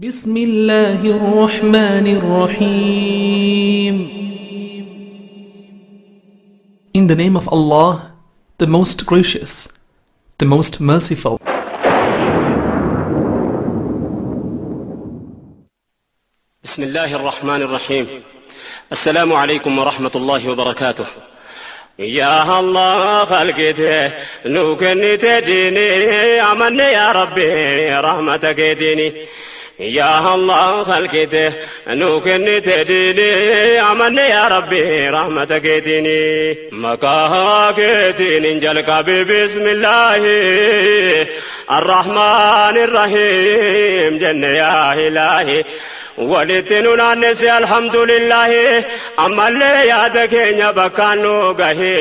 بسم الله الرحمن الرحيم. In the name of Allah, the most gracious, the most merciful. بسم الله الرحمن الرحيم. السلام عليكم ورحمة الله وبركاته. يا الله خلقته نوكني تديني أمني يا ربي رحمتك ديني. يا الله خلقته نوكني تديني أمني يا ربي رحمتك ديني. مكاكتين انجلك بسم الله الرحمن الرحيم جن يا إلهي. Walitti nu naannesse alhamdulillahi ammallee yaada keenya bakkaan nu gahe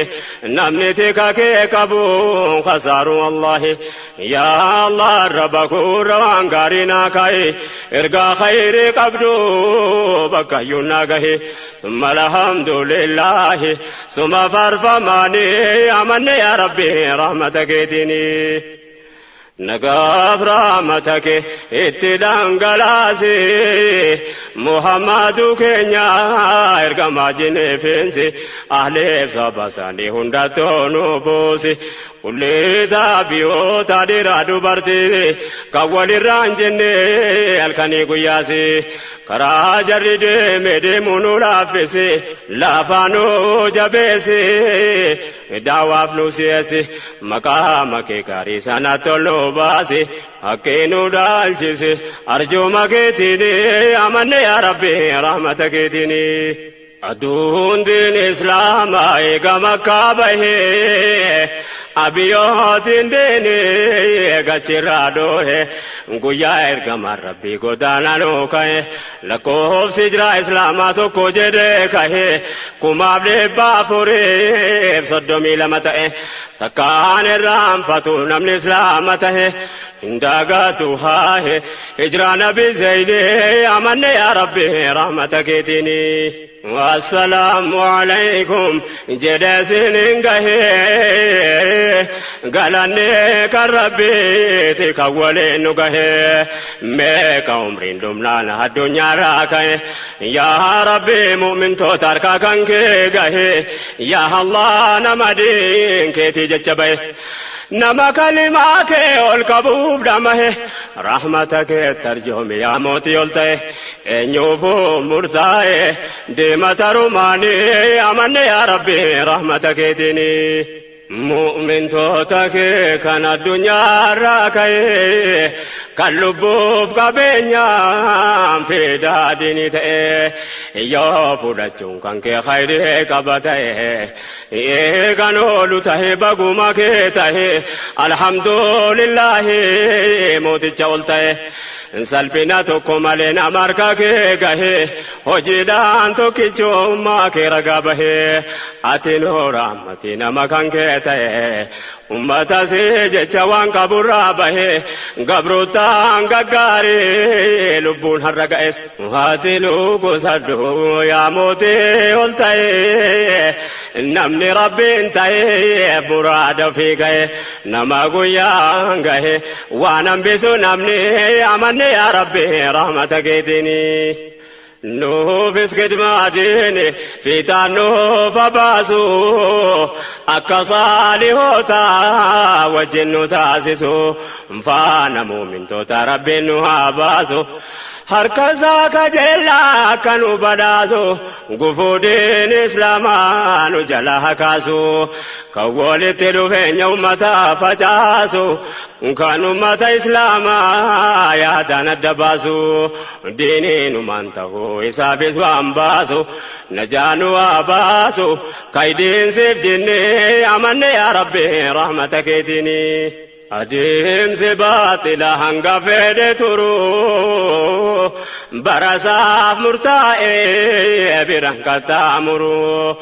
namni tika kee qabu khasaaru wallahi. Yaa Allah rabba kuura waan gaarii naa kaa'i ergaa khayrii qabdu bakka iyyuu naa gahe. Summa alhamdulillahi suma farfamaani amanne yaa rabbi rahmata keetiini. Nagaaf rahmata kee itti dhangalaasi Muhammadu keenya ergamaa jineefeensi ahleef saba isaanii hundattuu nu buusi. Kullee biyyoota dhiiraa dubartii kan walirraa hin jenne halkanii guyyaasi. Karaa jarri deeme deemuu nu laaffisi lafaa nu jabeessi daawaaf nu si'eessi maqaa kee gaarii sana tolu baasi haqqee nu dhaalchisi arjooma keetiin amanne yaa rabbi rahmata keetiin. Aduun diin islaamaa eega makkaa bahee abiyyootiin diinii gachirraa doohe guyyaa ergamaan rabbii godaanaa nuu ka'e lakkoofsi jira islaamaa tokko jedhee ka'e 1432 ta'e takkaan irraanfatu namni islaama ta'e hindagaatu haahe hijraa nabi zeynee amanne yaa rabbi rahmata keetiini. Wassalaamu alaykum jedhee sinin gahee galanne kan rabbiiti kan waliin nu gahee meeqa umriin dhumnaan addunyaarraa ka'e yaa rabbi mu'mintoota harkaa kan kee gahee yaa Allah nama diin keetii jecha bahe. Nama kalimaa kee ol qabuuf dhamahe rahmata kee tarjoomi yaa mootii ol ta'e eenyuufuu murtaa'e deema tarumaanii amanne yaa rabbi rahmata keetiini. Mu'mintoota kee kan addunyaarraa ka'e kan lubbuuf qabeenyaan fidaa diinii ta'e yoo fudhachuun kan kee khayrii qaba ta'e eegan oolu ta'e baguma kee ta'e alhamdulillahi mooticha ol ta'e. Salphina tokko malee nama harka kee gahe hojiidhaan tokkichummaa kee ragaa bahee ati noora ammati nama kan kee ta'e ummata si jecha waan qaburraa bahee gabroottaan gaggaarii lubbuun har'a ga'es. Ati lukusadhu yaa mootii ol ta'e namni rabbiin ta'e muraada ofii ga'e nama guyyaan gahe waan hambisu namni amanne yaa rabbi rahmata keetiini. Nuufis khidmaa diini fiixaan nuuf abaasu akka saalihoota wajjin nu taasisu faana muumintoota rabbiin nu haa baasu. Harka isaa kajeellaa akka nu badhaasu gufuu diin islaamaa nu jala hakaasu kan walitti dhufeenya uummataa facaasu kan uummata islaamaa yaadaan adda baasu diiniinumaan ta'uu isaafis waan baasu najaa nu haa baasu kaydiin siif jennee amanne yaa rabbi rahmata keetiini. Adeemsi baatila hanga fedhe turu barasaaf murtaa'ee biraan qaxxaamuru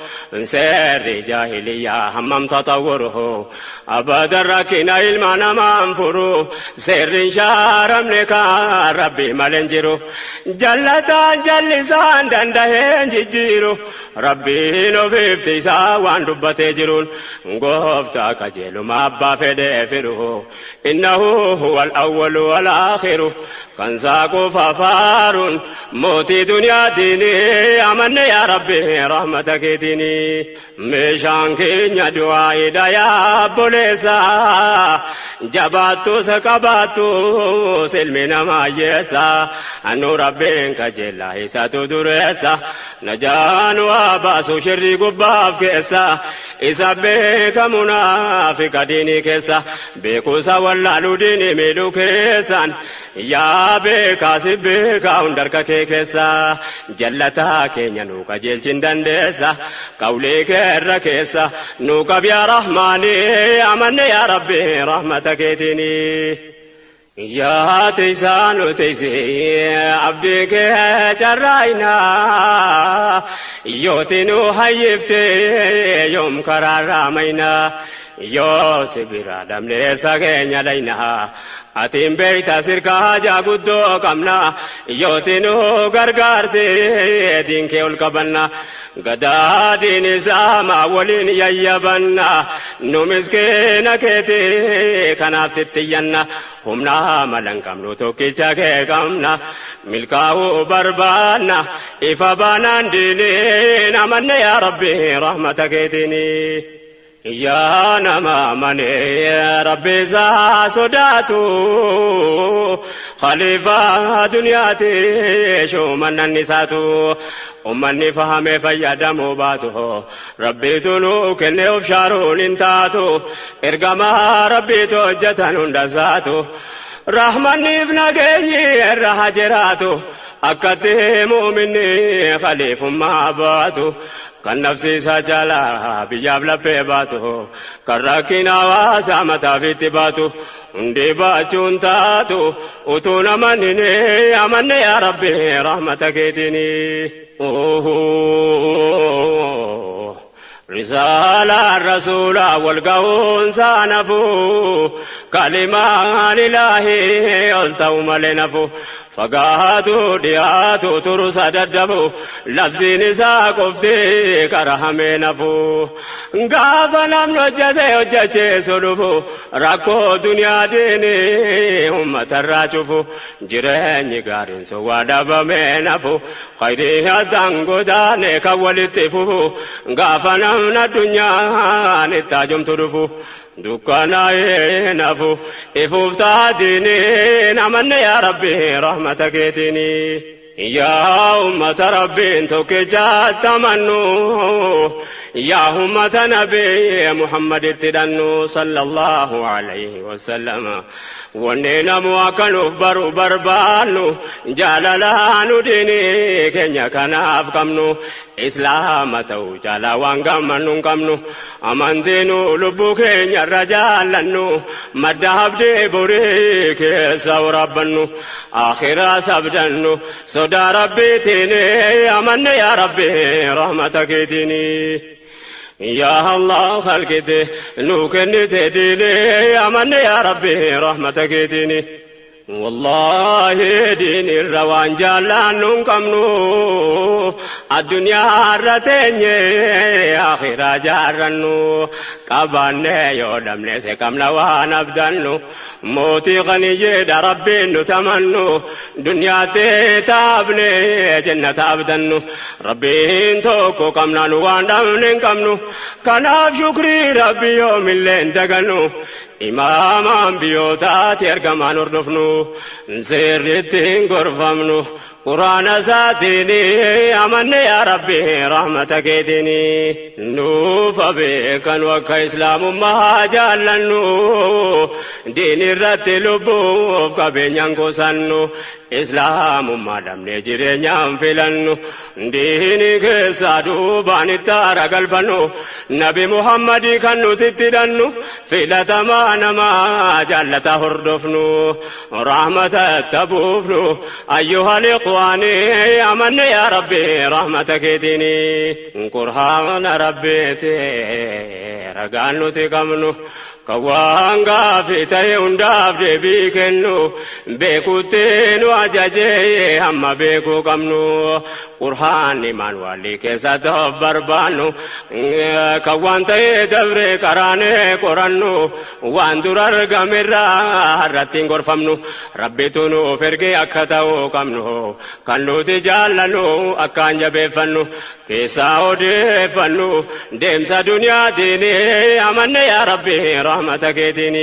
seerri jaahiliyyaa hammam tatawwuru abadan rakkina ilma namaan furu seerri hin shaaramne kan rabbi malee hin jiru jallataan jallisaan dandaheen jijjiiru rabbiin ofiifti isaa waan dubbatee jiruun gooftaa qajeeluma abbaa fedhee firu. إنه هو الأول والآخر كان ساقو ففار موتي دنيا ديني أمن يا ربي رحمتك ديني مشان كينيا دعائي ديا بوليسا جباتو سكباتو سلمنا ما يسا أنو ربين كجلا إساتو درسا نجان واباسو شري قباف كيسا إسا بيك منافق ديني كيسا بيكوسا واللالو ديني ميلو كيسا يا بيكا سبيكا هندركا كيسا جلتا كينيا نوكا جيل دندسا قولي كيرا نوكا بيا رحماني أمن يا ربي رحمتك ديني يا تيسانو تيسي عبدك جراينا يوتنو هيفتي يوم قرار رامينا يوسف رادم لسا لينا أتيم بيتا سركا جاغدو قمنا يوتنو غرغارتي دينك القبنا غدا دين اسلام ولين ييبنا نمسكين كيتي كناف ستينا همنا ملن قمنو توكي جاكي قمنا ملكاو بربانا إفابانا ديني نمن يا ربي رحمتك ديني يا نما مني ربي صداتو خليفة دنياتي شو من النساتو أمني فهمي فيدمو باتو ربي تنو كني وبشارون انتاتو إرقما ربي توجتن اندساتو رحمن ابن جيني الرهجراتو أكتي مؤمني خليف ما باتو كان نفسي سجلا بياب لبي باتو كراكينا واسامتا في تباتو undi baachuun taatu utuu namanini amanne yaa rabbi rahmata keetini رسالة الرسول والقون سانفو كلمان إلهي التوم لنفو فقاتو دياتو ترس ددبو لفظي نساء قفتي كرحمي نفو غاف نمن وجده وجده سلفو ركو دنيا ديني هم تراجفو جريني غارين سوا دبمي نفو خيري هدان قداني كوالتفو غاف نمن الدنيا نتاجم ترفو دكانا نفو إفوف ديني نمن يا ربي رحمتك ديني يا أمة ربي انتك تمنو يا أمة نبي محمد تدنو صلى الله عليه وسلم ونينا مواكنو برو بربانو جالالانو ديني كنيا كناف كمنو إسلام تو جالا وانغمنو كمنو أمانتينو لبو كنيا رجالنو مدهب دي بوري كيسا وربنو آخرا سبدنو صدا ربي تيني أمن يا ربي رحمتك تيني يا الله خلقتي نوكني تديني أمن يا ربي رحمتك تيني والله ديني الروان جالان كمنو الدنيا رتيني آخرة جارنو قباني يودم ليس كمنا ونبدنو موتي غني ربي نتمنو دنيا تتابني جنة أبدنو ربي انتوكو كمنا نواندم كمنو كناف شكري ربي يوم اللي اندقنو إماما بيوتات يرقمان وردفنو سيرتين غرفمنو قرآن ساتيني أمن يا ربي رحمتك ديني نوف بك وك إسلام ما جالنو دين الرتلبوف كبين ينقصنو إسلام ما دم نجري ينفلنو ديني كسادو بان تارا قلبنو نبي محمد كنو تتدنو فلتا ما نما جالتا هردفنو رحمة تبوفنو أيها الإخواني أمن يا ربي رحمتك ديني قرآن ربي رقانو تكمنو Kan waan gaafii ta'e hundaaf deebii kennu beekutti nu ajajee hamma beekuu qabnu. Qur'aanni maanwaalii keessatti of barbaannu kan waan ta'e dabre karaanee qorannu waan dura argamerraa har'atti hin gorfamnu. Rabbitu nuuf ergee akka ta'uu qabnu kan nuti jaallannu akkaan jabeeffannu keessaa odeeffannu deemsa duniyaatiin amanne yaa Rabbi rahmata keetiin.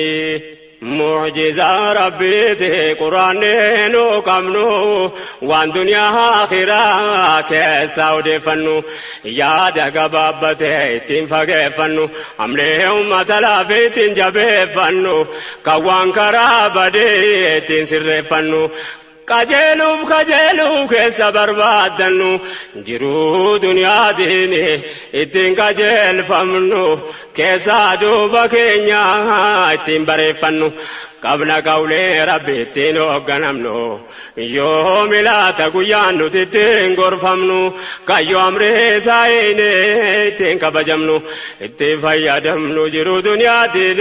Mucjizaa Rabbiiti quraanni nu qabnu waan duniyaa akhiraa keessaa odeeffannu yaada gabaabbatee ittiin fageeffannu amlee ummata laafee ittiin jabeeffannu kan waan karaa badee ittiin sirreeffannu. Qajeeluuf qajeeluu keessa barbaaddannu jiruu duniyaatiin ittiin qajeelfamnu keessaa duuba keenya ittiin bareeffannu qabna qawlee Rabbi ittiin hoogganamnu yoo milaata guyyaan nuti ittiin gorfamnu kayyoo amree isaanii ittiin kabajamnu ittiin fayyadamnu jiruu duniyaatiin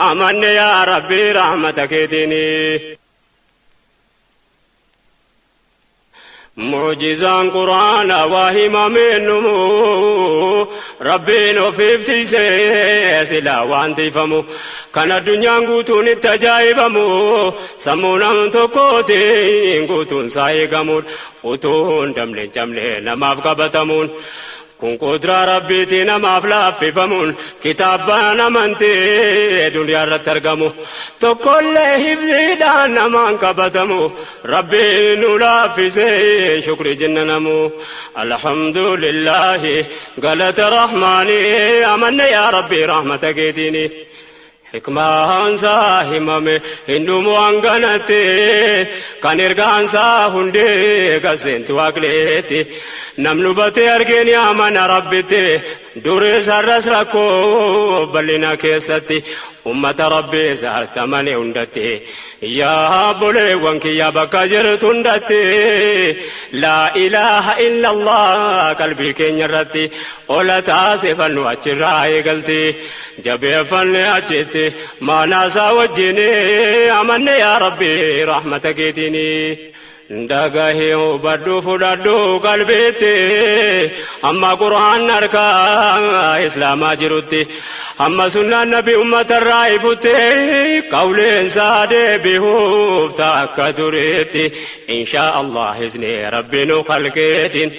amanne yaa Rabbi rahmata keetiin. Mucjizaan Quraana waa himameennumu Rabbiin ofiif tiisee silaa waan tiifamu kan addunyaan guutuun itti ajaa'ibamu sammuu nam tokkootiin guutuun isaa eegamuun utuun damle hin cabne namaaf qabatamuun. Kun qudraa Rabbiitii namaaf laaffifamuun kitaabaan amantee duniyaa irratti argamu. Tokkollee hifziidhaan namaan qabatamu Rabbiin nu laaffisee shukri jenna namu. Alhamdulillahi galata Rahmaanii amanne yaa Rabbi rahmata keetiini. Hikmaansaa himame hin dhumu hanganatti kan ergaansaa hundee gaseentu waaqleetti. Namni hubatee argeen amana Rabbitti durees har'as rakkoo bal'ina keessatti ummata Rabbii isaatti amane hundatti. Yaa obboleewwan kiyya bakka jirtu hundatti laa ilaaha illallah qalbii keenya irratti ola taasifannu achirraa eegalti. Jabeeffanne achitti maanaasaa wajjin amanne yaa Rabbi rahmata keetiini. Dhagahee hubadhu fudhadhu qalbiitti amma Qur'aan harkaa Islaamaa jirutti amma sunnaan nabi uummatarraa ifutti qawleensaa deebi'uuf takka turetti inshaa Allah izni Rabbi nu khalqeetiin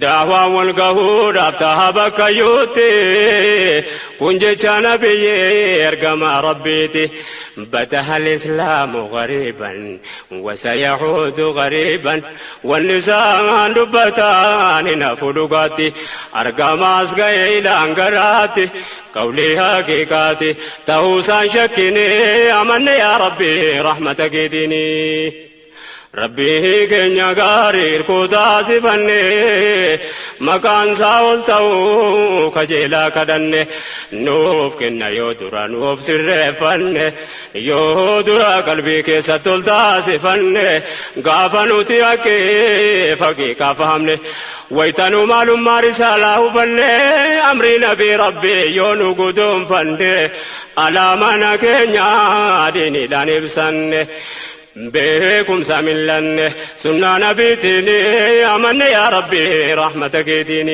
daawaan wal gahuudhaaf taha bakka yuutti kun jecha nabiyyee ergama Rabbiiti. بدأ الإسلام غريبا وسيعود غريبا والنساء دبتان نفلقاتي أرقام أسقى أنقراتي قولي حقيقاتي تهوسا شكني أمن يا ربي رحمتك ديني. Rabbii keenya gaarii hirkuu taasifanne maqaan isaa ol ta'uu kajeelaa kadhanne nuuf kenna yoo dura nuuf sirreeffanne yoo dura qalbii keessatti ol taasifanne gaafa nuti haqqee faqiiqaa fahamne waytanuu maalummaa risaalaa hubanne amrii nabii Rabbii yoo nu guduunfanne alaamana keenya diiniidhaan ibsanne. Beekumsa millanne sunnaa nabiitiin amanne yaa Rabbi rahmata keetiin.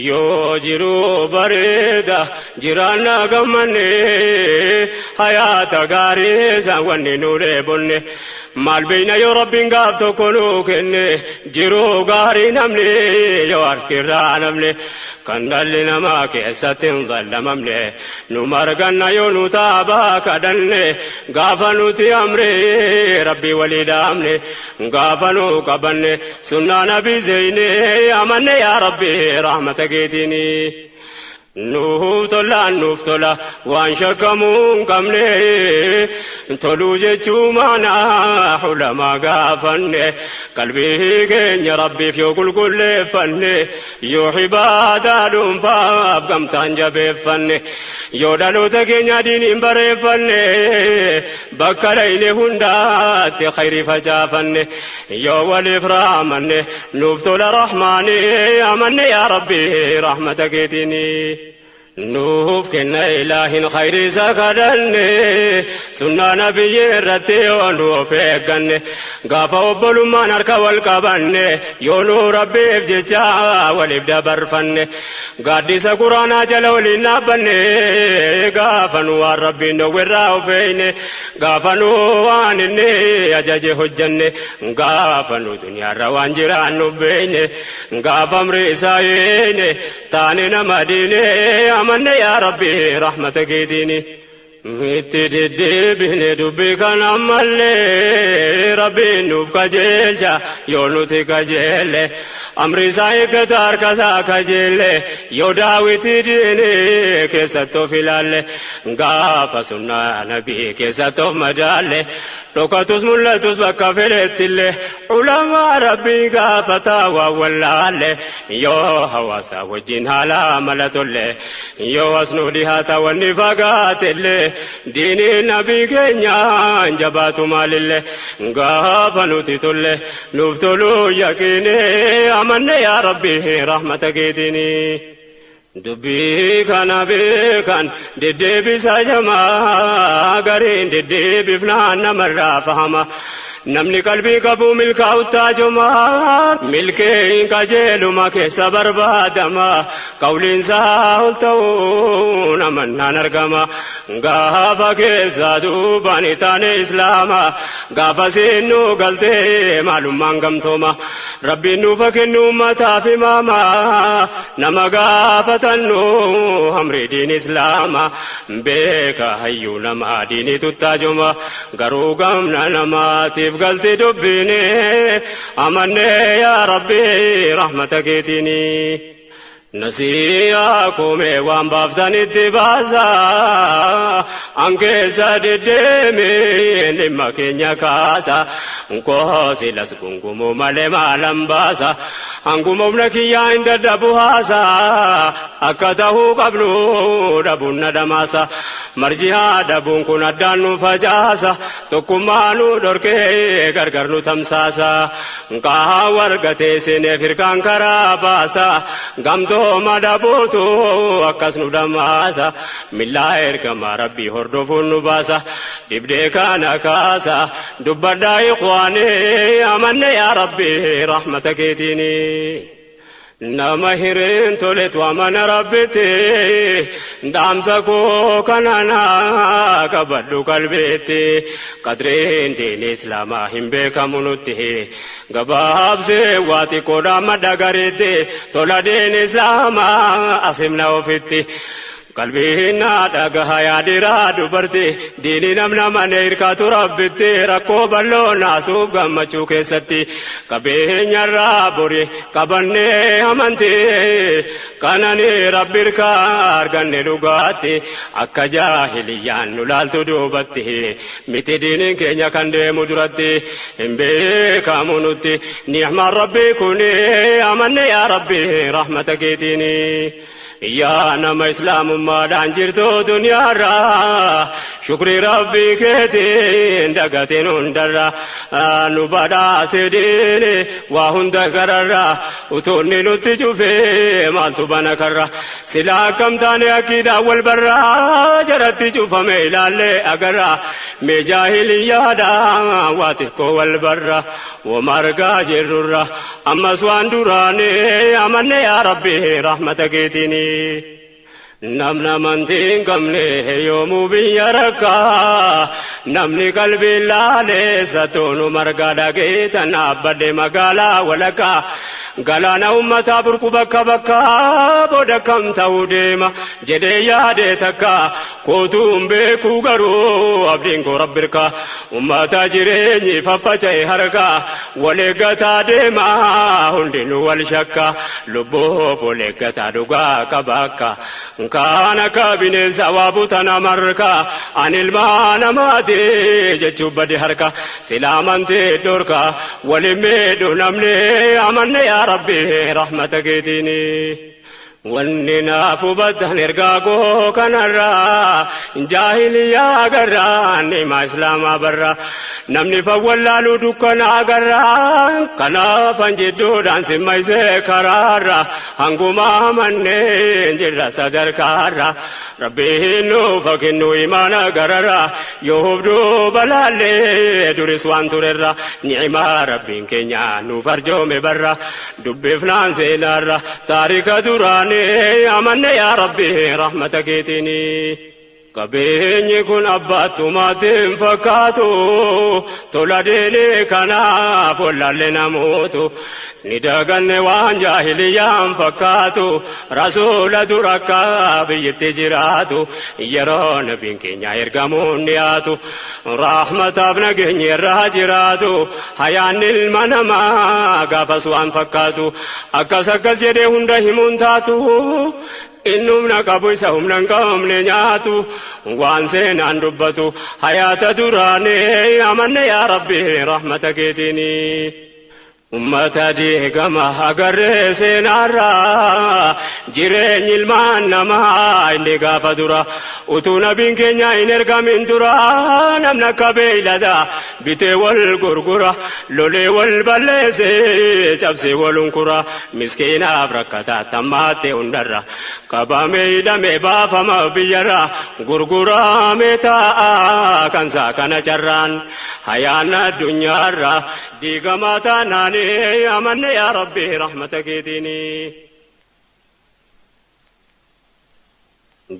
Yoo jiruu bareeda jiraanna gammanne hayaata gaarii isaan wanni nu dheebonne. Maal beeyna yoo Rabbiin gaaf tokko nuu kenne jiruu gaarii namni yoo harkirraa namni kan dhalli namaa keessatti hin zallamamne nu marganna yoo nu taabaa kadhanne gaafa nuti amree Rabbii walii dhaamne gaafa nu qabanne sunnaa nabii zeyne amanne yaa Rabbi rahmata keetiini. Nuuf tolaan nuuf tola waan shakkamuu hin qabne toluu jechuu maanaa ulamaa gaafanne qalbii keenya Rabbiif yoo qulqulleeffanne yoo ibaadaa dhuunfaaf gamtaan jabeeffanne yoo dhaloota keenya diiniin bareeffanne bakka dhayne hundaatti khayrii facaafanne yoo waliif raamanne nuuf tola Rahmaani amanne yaa Rabbi rahmata keetiini. Nuuf kenna ilaahin khayri isa kadhanne, sunnaa nabiyyi irratti yoo nu of eegganne, gaafa obbolummaan harka wal qabanne, yoo nu rabbiif jecha waliif dabarfanne, gaaddisa quraanaa jala waliin dhaabbanne, gaafa nu waan rabbiin dhowwerraa of eeyne, gaafa nu waan inni ajaje hojjanne, gaafa nu duniyaarra waan jiraannu beeyne, gaafa amri isaa eeyne, taane nama diine, amanne yaa rabbi rahmata keetiini. Itti deddeebine dubbii kana ammallee, rabbiin nuuf qajeelcha yoo nuti qajeelle, amri isaa eeggata harka isaa kajeelle, yoo daawwitii diini keessatti of ilaalle, gaafa sunnaa nabii keessatti of madaalle, dhokatus mul'atus bakka fedhettillee, ulamaa rabbii gaafataa waan wallaalle, yoo hawaasa wajjin haala mala tolle, yoo as nu dhihaata wanni fagaatellee, diiniin nabii keenyaan jabaatu maalillee, gaafa nuti tolle nuuf toluu yaqiine, amanne yaa rabbi rahmata keetiini. Dubbii kana beekan deddeebisa jamaa, gariin deddeebifnaan namarraa fahama. Namni qalbii qabu milkaa'u taajumaa, milkeen qajeeluma keessa barbaadama, qawliinsaa ol ta'uun amannaan argama. Gaafa keessa duubaan taane islaama, gaafa seennu galtee maalummaan gamtooma. Rabbiin nuufa kennu ummataaf imaama, nama gaafatannu amri diin islaama, beeka hayyuu nama diinii tuttaajuma, garuu gamna namaatiif galti dubbiini, amanne yaa rabbi rahmata keetiini. Nasiyaa kumee waan baaftanitti baasa, an keessa deddeemee dhimma keenya kaasa, koosilas gungumuu malee maalan baasa, hanguma humna kiyyaa hin dadhabu haasa, akka ta'uu qabnu dhabuun na dhamaasa, marjihaa dhabuun kun addaan nu facaasa, tokkummaa nu dhorkee gargar nu tamsaasa, qaa wargatee seeneef hirkaan karaa baasa, gamtooma dhabuutu akkas nu dhamaasa, millaa ergamaa rabbii hordofuun nu baasa, dhibdee kana kaasa dubbadhaa ikhwaanii, amanne yaa rabbi rahmata keetiini. Nama hireen toletu amana rabbitti, dhaamsa koo kanana qabadhu qalbeetti, qadreen diin islaamaa hin beekamu nutti, gabaabsee waa xiqqoodhaan madda gareetti, tola diin islaamaa asimna ofitti. Qalbiin dhagaha yaadiraa dubarti, diini namna mana hirkaatu rabbitti, rakkoo bal'oo naasuuf gammachuu keessatti, qabeenyarraa bori qabannee amantii kanani rabbi hirkaa arganne dhugaatti, akka jaahiliyyaan nu laaltu duubatti miti, diiniin keenya kan deemu duratti hin beekamu nutti ni'maan rabbi kuni, amanne yaa rabbi rahmata keetiini. Yaa nama islaamummaadhaan jirtu duniyaarraa, shukrii rabbii keetiin dagatiin hundarra, nu badhaase diini waa hunda gararra, utuunni nutti cufee maaltu bana karra, silaa akkam taane akkiidhaan wal barraa, jaratti cufame ilaallee agarra, mee jaahiliyyaadha waa xiqqoo wal barra, wama argaa jirrurra ammas waan duraanii, amanne yaa rabbi rahmata keetiini. Namni amantii hin qabne yoomuu biyya rakkaa, namni qalbii laaleessa toonu margaa dhageetan dhaabbadhe magaalaa walakkaa, galaana ummataa burqu bakka bakka, booda kam ta'uu deema jedhee yaade takka, kootuun beekuu garuu abdiin koo rabbirka, ummata jireenyi faffaca'e harka, wal eeggataa deema hundinuu wal shakka, lubbuuf wal eeggataa dhugaa qaba akka kaan akka bineensa waa butana marka, ani ilmaa namaati jechuun bade harka, sila amantee dhorka waliin miidhu namni, amanne yaa rabbi rahmata keetiini. Wanni naaf hubattan ergaa koo kanarraa jaahiliyaa agarraa ni'maa islaamaa barra namni fawwallaaluu dukkana agarraa kanaafan jidduudhaan simmaysee karaarra hangumaa manneen jirra sadarkaarra rabbiin nuuf kennu imaana gararra yoo hubduu balaallee duris waan turerra ni'imaa rabbiin keenya nuuf arjoome barra dubbifnaan seenaarra taarika duraanii amanne yaa rabbi rahmata keetiini. Qabeenyi kun abbaattumaatiin fakkaatu tola deelee kanaaf wallaalle namootu ni daganne waan jaahiliyyaan fakkaatu rasuula dura akka biyyatti jiraatu yeroo nabiin keenya ergamuun dhiyaatu rahmataaf nageenya irraa jiraatu hayaan ilma namaa gaafas waan fakkaatu akkas akkas jedhee hunda himuun taatu. Inni humna qabu isa humna hin qabne nyaatu waan seenaan dubbatu hayaata duraanii amanne yaa rabbi rahmata keetiini. Ummata diigama agarree seenaarraa jireenyi ilmaan namaa inni gaafa dura utuu nabiin keenya hin ergamin dura namni akka beeylada bitee wal gurgura lolee wal balleessee cabsee wal hunkura miskiinaaf rakkataa tammaatte hundarra qabamee hidhamee baafama biyyarra gurguramee taa'a kansaa kana carraan hayaan addunyaarra diigamaa taanaan amanne yaa rabbi rahmata keetiini.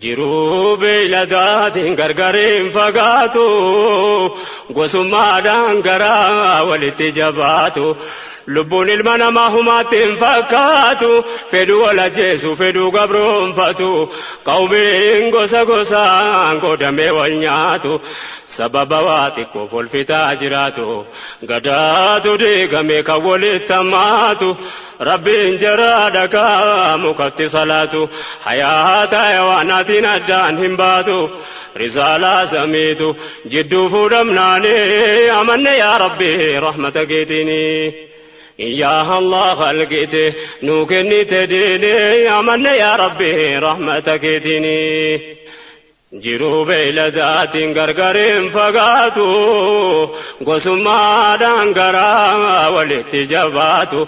Jiruu beeyladaatiin gargariin fagaatu gosummaadhaan garaa walitti jabaatu lubbuun ilma namaa humaatti hin fakkaatu fedhuu wal ajjeesu fedhuu gabroonfatu qawmiin gosa gosaan qoodamee wal nyaatu sababa waa xiqqoof wal fixaa jiraatu gadaatu diigame kan walitti hammaatu rabbiin jaraa dhagaa mukatti salaatu hayaata hayawaanaatiin addaan hin baatu risaalaa samiitu jidduu fuudhamnaanii amanne yaa rabbi rahmata keetiini. Yaa Allah khalqite nuu kennite diini amanne yaa rabbi rahmata keetiini. Jiruu beeyladaatiin gargariin fagaatu gosummaadhaan garaa walitti jabaatu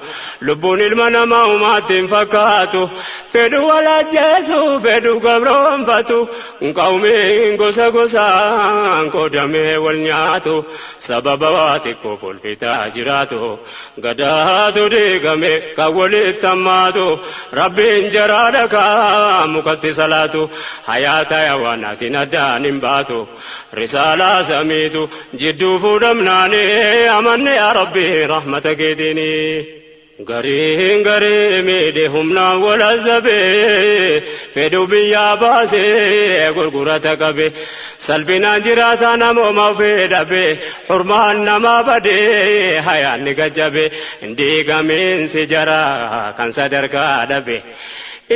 lubbuun ilma namaa humaatti hin fakkaatu fedhu wal ajjeesu fedhu gabroonfatu qawmiin gosa gosaan qoodamee wal nyaatu sababa waa xiqqoof wal fixaa jiraatu gadaatu diigame kan walitti hammaatu rabbiin jaraa dhagaa mukatti salaatu hayaata hayawaanaa naatiin addaan hin baatu risaalaa samiitu jidduu fuudhamnaanii amanne yaa rabbi rahmata keetiini. Gariin garii miidhe humnaan wal azabee fedhu biyyaa baasee gurgurata qabe salphinaan jiraata namooma ofii dhabe hurmaan namaa badee hayaan ni gajjabe diigamiinsi jaraa kan sadarkaa dhabe.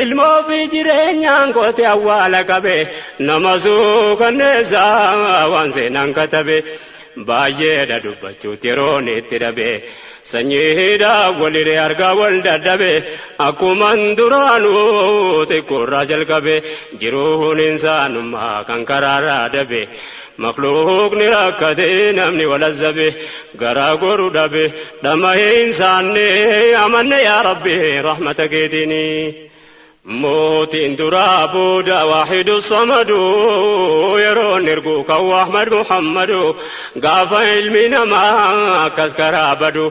Ilmoo fi jireenyaan qote awwaala qabe nama suukanneessaa waan seenaan katabe baay'eedha dubbachuutti yeroon itti dhabe sanyiidhaa waliree argaa wal dadhabe akkuman duraanuu xiqqoorraa jalqabe jiruun insaanummaa kan karaarraa dhabe. Makluuqni rakkate namni wal azzabe garaa goru dhabe dhama'ee insaanne amanne yaa rabbi rahmata keetiini. Mootiin duraa booda waahidu samadu yeroon ergu kan Ahmad Muhammadu gaafa ilmi namaa akkas karaa badu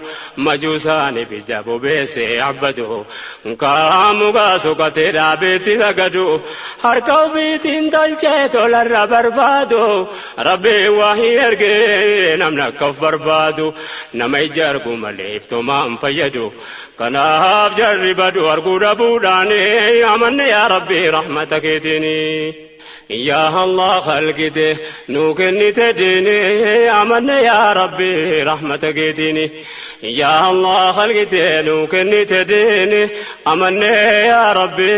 majuusaan ibidda bobeessee abbadu kaamugaa suqatee dhaabeetti sagadu harka ofiitiin tolchee tolarra barbaadu rabbiin waahii ergee namni akka of barbaadu nama ija argu malee iftoomaan fayyadu kanaaf jarri badu arguu dhabuudhaani. Amanne yaa rabbi rahmata keetiini. Yaa Allah khalqite nuu kennite diini amanne yaa rabbi rahmata keetiini. Yaa Allah khalqite nuu kennite diini amanne yaa rabbi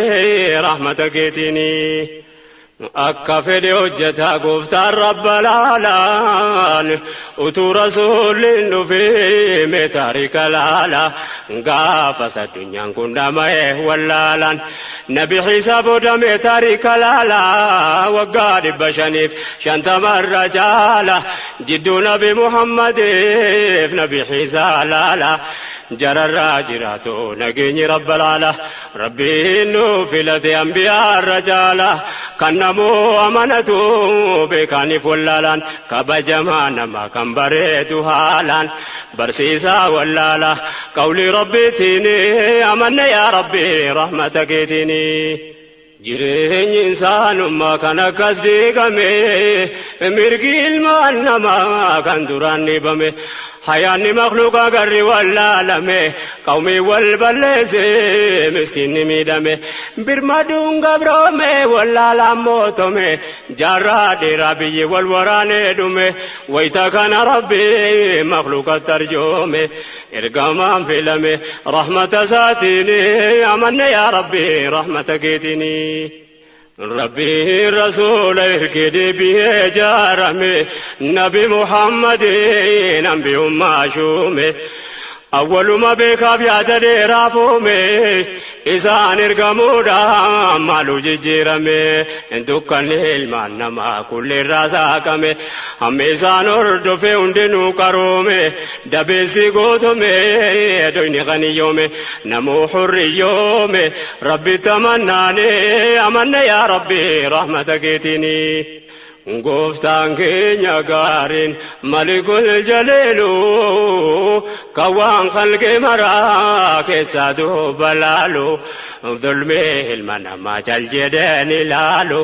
rahmata keetiini. Akka fedhe hojjetaa gooftaan rabba laalaan utuu rasuulliin dhufee mee taarika laala gaafas addunyaan kun dhama'e wallaalaan nabi Iisaa booda mee taarika laala waggaa 550 caala jidduu nabi Muhammadiif nabi Iisaa laala jararraa jiraatu nageenyi rabba laala rabbiin nu filate ambiyaarra caala kan namoo amanatu beekaaniif wallaalaan kabajamaa nama kan bareedu haalaan barsiisaa wallaala qawlii rabbiitiin amanne yaa rabbi rahmata keetiin. Jireenyi insaanummaa kan akkas diigame mirgi ilmaan namaa kan duraan dhibame hayaanni makhluuqa garri wallaalame qawmii wal balleesse miskiinni miidhame birmaduun gabroome wallaalaan mootome jaarraa dheeraa biyyi wal waraanee dhume wayita kana rabbi makhluuqatti arjoome ergamaan filame rahmata isaatiin amanne yaa rabbi rahmata keetiin. Rabbi Rasuula ergee biyya ijaarame Nabi Muhammadin ambiyummaa shuume awwaluma beekaaf yaada dheeraa fuume isaan ergamuudhaan maaluu jijjiirame dukkanni ilmaan namaa kulleerraa saaqame hammi isaan hordofe hundinuu qaroome dabeessi gootome doyni qaniyyoome namuu hurriyyoome rabbi tamannaane amanne yaa rabbi rahmata keetiini. Gooftaan keenya gaariin malikul jaleelu kan waan khalqee maraa keessaa duuba laalu dhulmee ilma namaa cal jedheen ilaalu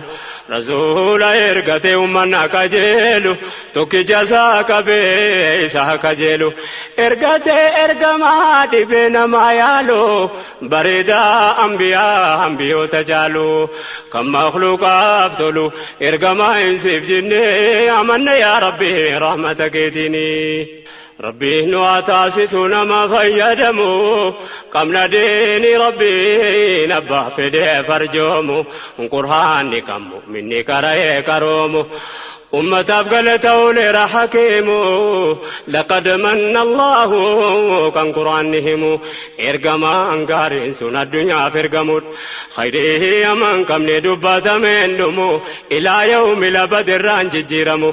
rasuula ergate uummanna qajeelu tokkicha isaa qabee isa qajeelu ergate ergamaa dhibee namaa yaalu bareedaa ambiyaa ambiyoota caalu kan makhluuqaaf tolu ergamaa hin siif jennee amanne yaa rabbi rahmata keetiini. Rabbi nu haa taasisu nama fayyadamu qabna diini rabbiin abbaa fedhee farjoomu qur'aanni kan mu'minni qara'ee qaroomu. Ummataaf galata ooleera hakiimu laqad manna Allahu kan qur'aanni himu ergamaan gaariin sun addunyaaf ergamudha khayrii hamaan qabne dubbatameen dhumu ilaa yawmi labadirraan jijjiiramu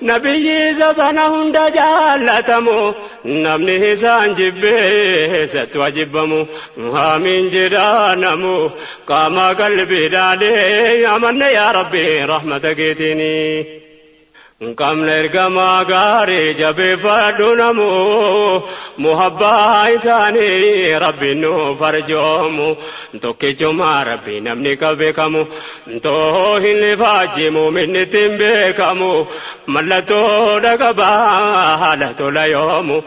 nabiyyi zabana hunda jaallatamu namni isaan jibbee eessattu ajibbamu haamiin jedhaanamu qaama qalbiidhaanee amanne yaa rabbi rahmata keetiini. Qabna ergamaa gaarii jabeeffadhu namu muhabbaa isaanii rabbiin nu farjoomu tokkichumaa rabbi namni ka beekamu too hin ifaajimu minni ittiin beekamu mallattoo dhaqabaa haala tola yoomu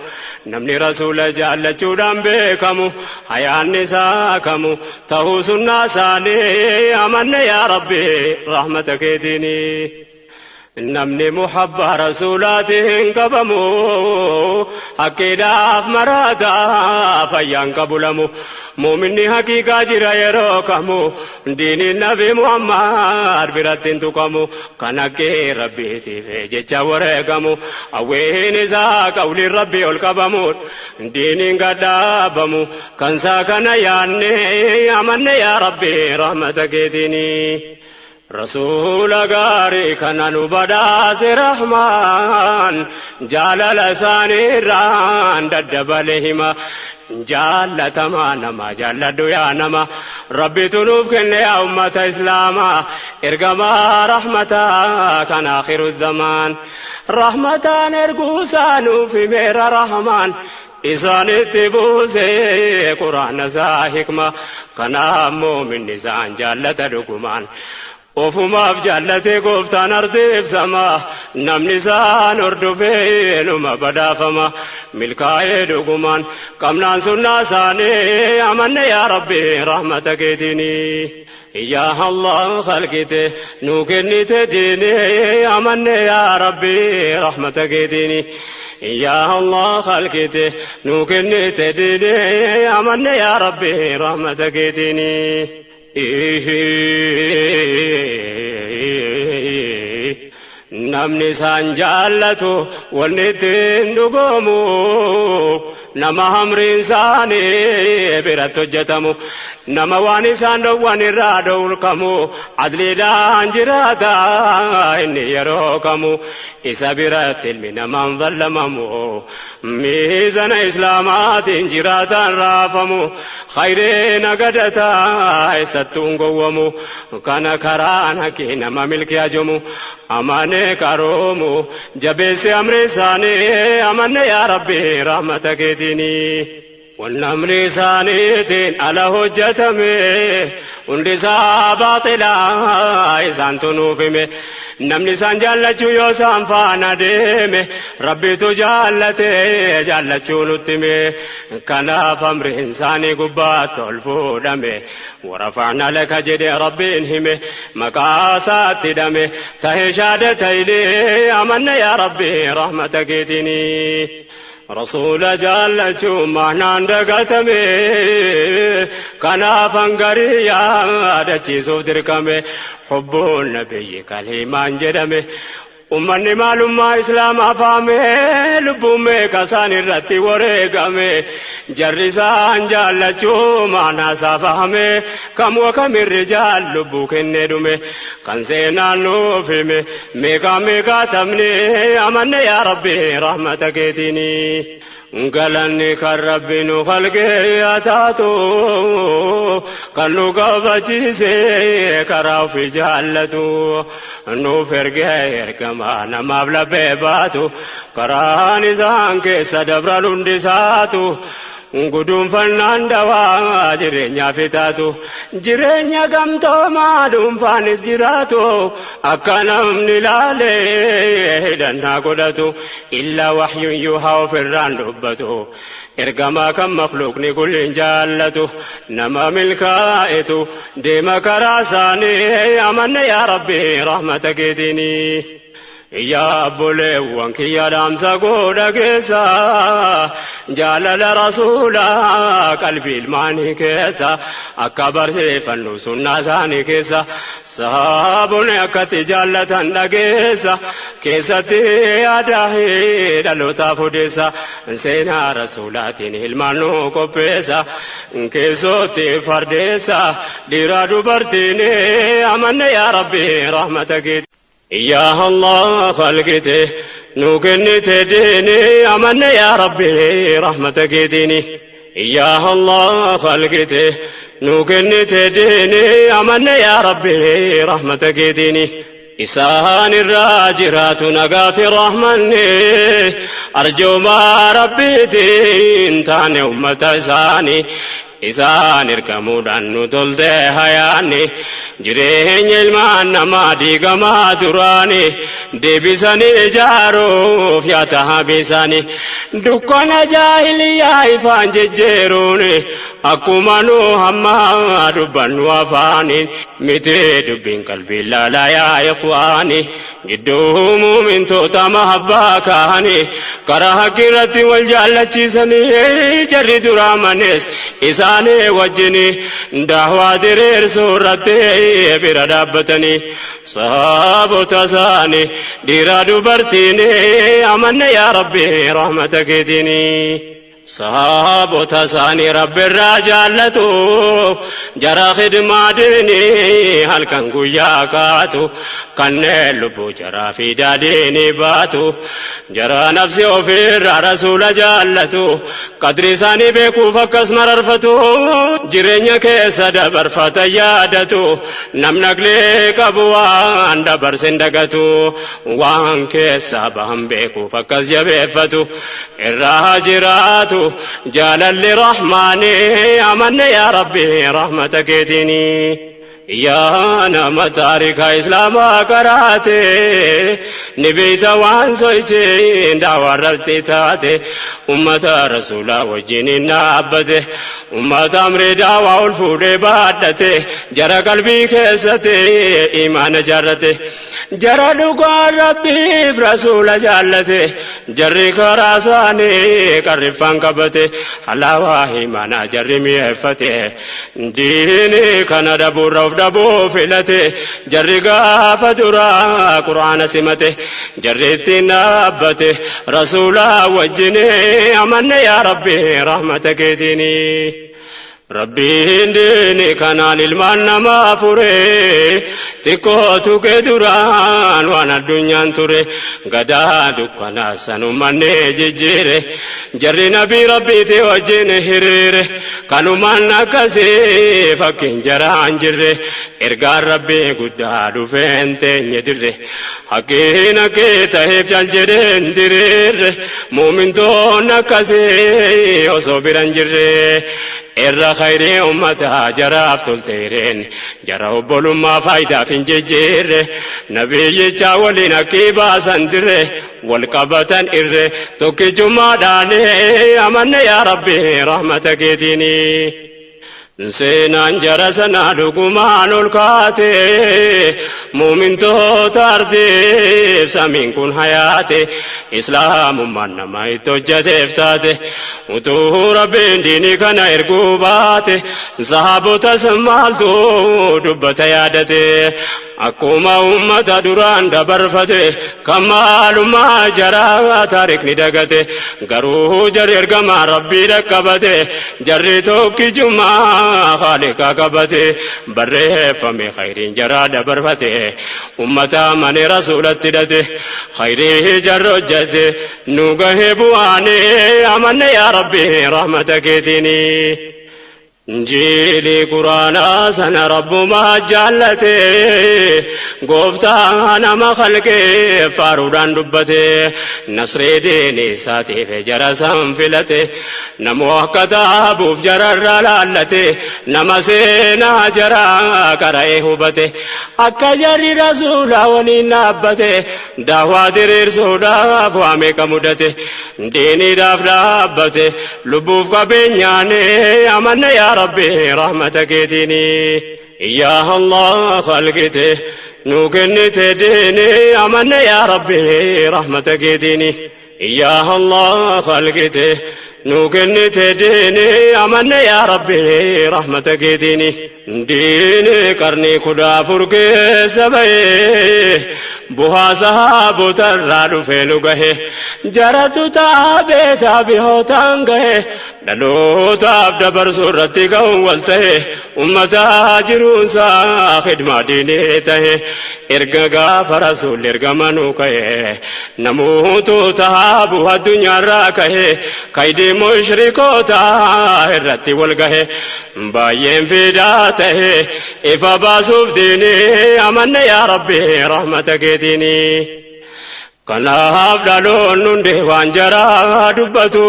namni rasuula jaallachuudhaan beekamu hayaanni isaa kamu ta'uu sunnaa isaanii amanne yaa rabbi rahmata keetiini. Namni muhabba rasuulaatiin qabamu haqqiidhaaf maraataa fayyaan qabulamu muuminni haqiiqaa jira yeroo kamu diiniin nabi Muhammad biratti hin tuqamu kan haqqii rabbiitiif jecha wareegamu hawwiin isaa qawliin rabbii ol qabamuun diiniin gadhaabamu kan isaa kana yaanne amanne yaa rabbi rahmata keetiini. Rasuula gaarii kana nu badhaase Rahmaan jaalala isaaniirraan daddabale hima jaallatamaa nama jaalladhu yaa nama rabbitu nuuf kenne yaa ummata islaamaa ergamaa rahmataa kan akhiru zamaan rahmataan erguusaa nuuf himeera Rahmaan. Isaanitti buusee quraana isaa hikma kanaaf muuminni isaan jaallata dhugumaan. Ofumaaf jaallatee gooftaan ardeebsama namni isaan hordofee numa badhaafama milkaa'ee dhugumaan qabnaan sunnaa isaanii amanne yaa rabbi rahmata keetiini. Yaa Allah khalqite nu kennite diini amanne yaa rabbi rahmata keetiini. Yaa Allah khalqite nu kennite diini amanne yaa rabbi rahmata keetiini. Namni isaan jaallatu wanni ittiin dhugoomu nama hamriin isaanii biratti hojjetamu nama waan isaan dhowwan irraa dhowrkamu adliidhaan jiraata inni yeroo kamu isa biratti ilmi namaan zallamamu miizana islaamaatiin jiraataan raafamu khayree nagadata eessattuun gowwamu kana karaan haqqii nama milkii ajamu amane qaroomu jabeessi amri isaanii amanne yaa rabbi rahmata keetiini. Wanni amri isaaniitiin ala hojjetame hundi isaa baaxilaa isaantu nuuf hime namni isaan jaallachuu yoo isaan faana deeme rabbitu jaallate jaallachuu nutti hime kanaaf amriin isaanii gubbaatti ol fuudhame warafa'na laka jedhe rabbiin hime maqaa isaatti hidhame tahee shaada ta'ilee amanne yaa rabbi rahmata keetiinii. Rasuula jaallachuun maanaan dagatame kanaaf hangarii yaadachiisuuf dirqame hubbuun nabiyyi kaliimaan jedhame ummanni maalummaa islaamaa faame lubbuun meeqa isaan irratti wareegame jarri isaan jaallachuu maanaa isaa fahame kam wakamirri jaal lubbuu kennee dhume kan seenaan nuuf hime meeqaa meeqaa tamne amanne yaa rabbi rahmata keetiini. Galanni kan rabbi nu halqee yaa taatu kan nu kabachiise karaa ofii jaallatu nuuf ergee ergamaa namaaf laphee baatu karaan isaan keessa dabran hundi isaatu guduunfannaan dawaa jireenyaaf taatu jireenya gamtoomaa dhuunfaanis jiraatu akka namni laalee hidhannaa godhatu illaa wahyuun yuuhaa ofirraan dubbatu ergamaa kan makluuqni kulliin jaallatu nama milkaa'etu deema karaa isaanii amanne yaa rabbi rahmata keetiinii. Yaa obboleewwan kiyya dhaamsa godha keessa jaalala rasuulaa qalbii ilmaanii keessa akka barsiifannu sunnaa isaanii keessa sahaabonni akkatti jaallatan dhageessa keessatti aadaa dhalootaaf odeessa seenaa rasuulaatiin ilmaan nu qopheessa keessootti fardeessa dhiiraa dubartiin amanne yaa rabbi rahmata keeti. Yaa Allah khalqite nu kennite diini amanne yaa rabbi rahmata keetiini. Yaa Allah khalqite nu kennite diini amanne yaa rabbi rahmata keetiini. Isaan irraa jiraatu nagaa fi rahmanni arjoomaa rabbiitiin taane ummata isaanii. Isaan ergamuudhaan nu tolte hayaanni jireenya ilmaan namaa diigamaa duraani deebisanii ijaaruuf yaata habiisanii dukkana jaahiliyaa ifaan jejjeeruun akkuma nu hamma dubbannu afaaniin miti dubbiin qalbii laalaa yaa ikhwaani gidduu muumintoota mahabbaa kaanii karaa haqqi irratti wal jaallachiisanii jarri duraa manees isaanii wajjini daawaa diriirsuu irratti bira dhaabbatanii sahaabota isaanii dhiiraa dubartiin amanne yaa rabbi rahmata keetiini. Sahaabota isaanii rabbi irraa jaallatu jara khidmaa diinii halkan guyyaa kaatu kanneen lubbuu jaraa fi daadiinii baatu jara nafsi ofiirraa rasuula jaallatu qadri isaanii beekuuf akkas mararfatu jireenya keessa dabarfata yaadatu namni aqlii qabu waan dabarsin dagatu waan keessa bahan beekuuf akkas jabeeffatu irraa jiraatu jaalalli rahmaani amanne yaa rabbi rahmata keetiini. Yaa nama taarika islaamaa karaate ni beeyta waan soitiin daawwarratti taate ummata rasuulaa wajjin hin dhaabbate ummata amrii daawaa ol fuudhee baadhate jara qalbii keessatti imaana jaarrate jara dhugaa rabbiif rasuula jaallate jarri karaa isaanii qarriffaan qabate halaawaa imaanaa jarri mi'eeffate diinii kana dhabuurra of dhabuu filate jarri gaafa duraa quraana simate jarri ittiin dhaabbate rasuulaa wajjini amanne yaa rabbi rahmata keetiini. Rabbiin diini kanaan ilmaan namaa fure xiqqoo tuqee duraan waan addunyaan ture gadaa dukkanaa sanummanne jijjiire jarri nabii rabbiiti wajjin hiriire kanumaan akkasii fakkiin jaraan jirre ergaan rabbii guddaa dhufeen teenye dirre hakkiin hakkee ta'eef cal jedheen diriirre muumintoon akkasii osoo biran jirre irra khayrii ummataa jaraaf tolteereen jara obbolummaa faayidaaf hin jijjiirre nabiyyicha waliin akkii baasan dirre wal qabatan irre tokkichummaadhaan amanne yaa rabbi rahmata keetiini. Seenaan jara sanaa dhugumaan ol kaate muumintoota ardiif samiin kun hayaate islaamummaan nama itti hojjateef taate utuu rabbiin diinii kana erguu baate sahaabotas maaltu dubbata yaadate akkuma ummata duraan dabarfate kan maalummaa jaraa taarikni dagate garuu jarri ergamaa rabbii dhaqqabate jarri tokkichummaa haaliqa qabate barreeffame khayriin jaraa dabarfate ummata mane rasuulatti hidhate khayrii jarri hojjate nu gahee bu'aane amanne yaa rabbi rahmata keetiini. Injiilii quraanaa sana rabbumaa jaallate gooftaa nama khalqee faaruudhaan dubbate nasree diini isaatiif jara san filate namoo akka taabuuf jararraa laallate nama seenaa jaraa qara'ee hubate akka jarri rasuulaa waliin dhaabbate daawwaa diriirsuudhaaf waa meeqa mudate diiniidhaaf dhaabbate lubbuuf qabeenyaan amanne yaa rabbi rahmata keetiini. Yaa Allah khalqite nu kennite diini amanne yaa rabbi rahmata keetiini. Yaa Allah khalqite nu kennite diini amanne yaa rabbi rahmata keetiini. Diini qarnii 14 keessa bahee bu'aa sahaabotarraa dhufee nu gahe jaratu taabee taabihootaan gahe dhalootaaf dabarsuu irratti ka'uun wal ta'e ummataa jiruunsaa khidmaa diinii ta'e erga gaafa rasuulli ergamanuu ka'e namoota tahaabu addunyaarraa ka'e kaydii mushrikootaa irratti wal gahe baay'een fidaa ta'e ifa baasuuf diinii amanne yaa rabbi rahmata keetiini. Kanaaf dhaloonni hundi waan jaraa dubbatu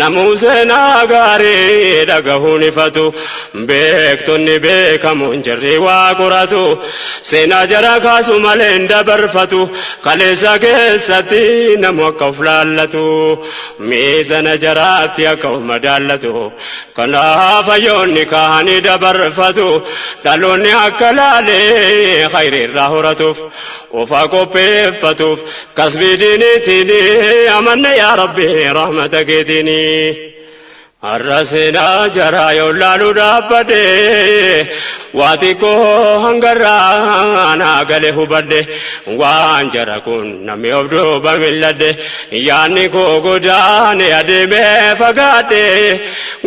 namuu seenaa gaarii dhagahuun ifatu beektonni beekamuun jarri waa qoratu seenaa jara kaasu malee hin dabarfatu kaleessa keessatti namu akka of laallatu miizana jaraatti akka of madaallatu kanaaf hayyoonni kaanii dabarfatu dhaloonni akka laalee khayriirraa horatuuf ofa qopheeffatuuf kasbii diiniitiin amanne yaa rabbi rahmata keetiini. Har'a seenaa jaraa yoo laalu dhaabbadhe waa xiqqoo hangarraa naa gale hubadhe waan jara kun namni of duuba milladhe yaanni koo godaane adeemee fagaadhe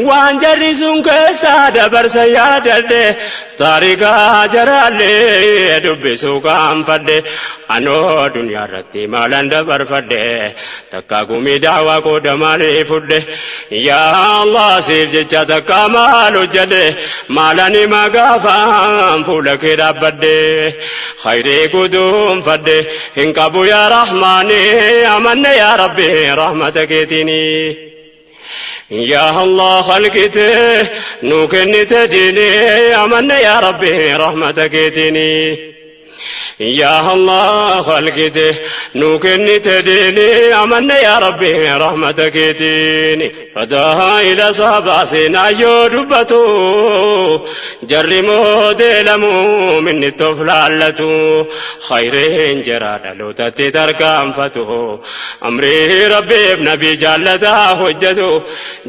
waan jarri sun keessaa dabarsa yaadadhe taarikaa jaraallee dubbisuu kaanfadhe anoo duniyaa irratti maalan dabarfadhe takka gumii daawaa qooda maalii fudhe yaa Allah siif jecha takka maal hojjedhe maalani magaafaan fuula kee dhaabbadhe khayrii guduunfadhe hin qabu yaa rahmaani amanne yaa rabbi rahmata keetiini. Yaa Allah khalqite nu kennite diini amanne yaa rabbi rahmata keetiini. Yaa Allah khalqite nu kennite diini amanne yaa Rabbi rahmata keetiini. Fadaa'ila sahabaa seenaa yoo dubbatu jarri moodeelamuu minni of laallatu khayreen jara dhalootatti tarkaanfatu amrii Rabbiif nabii jaallataa hojjetu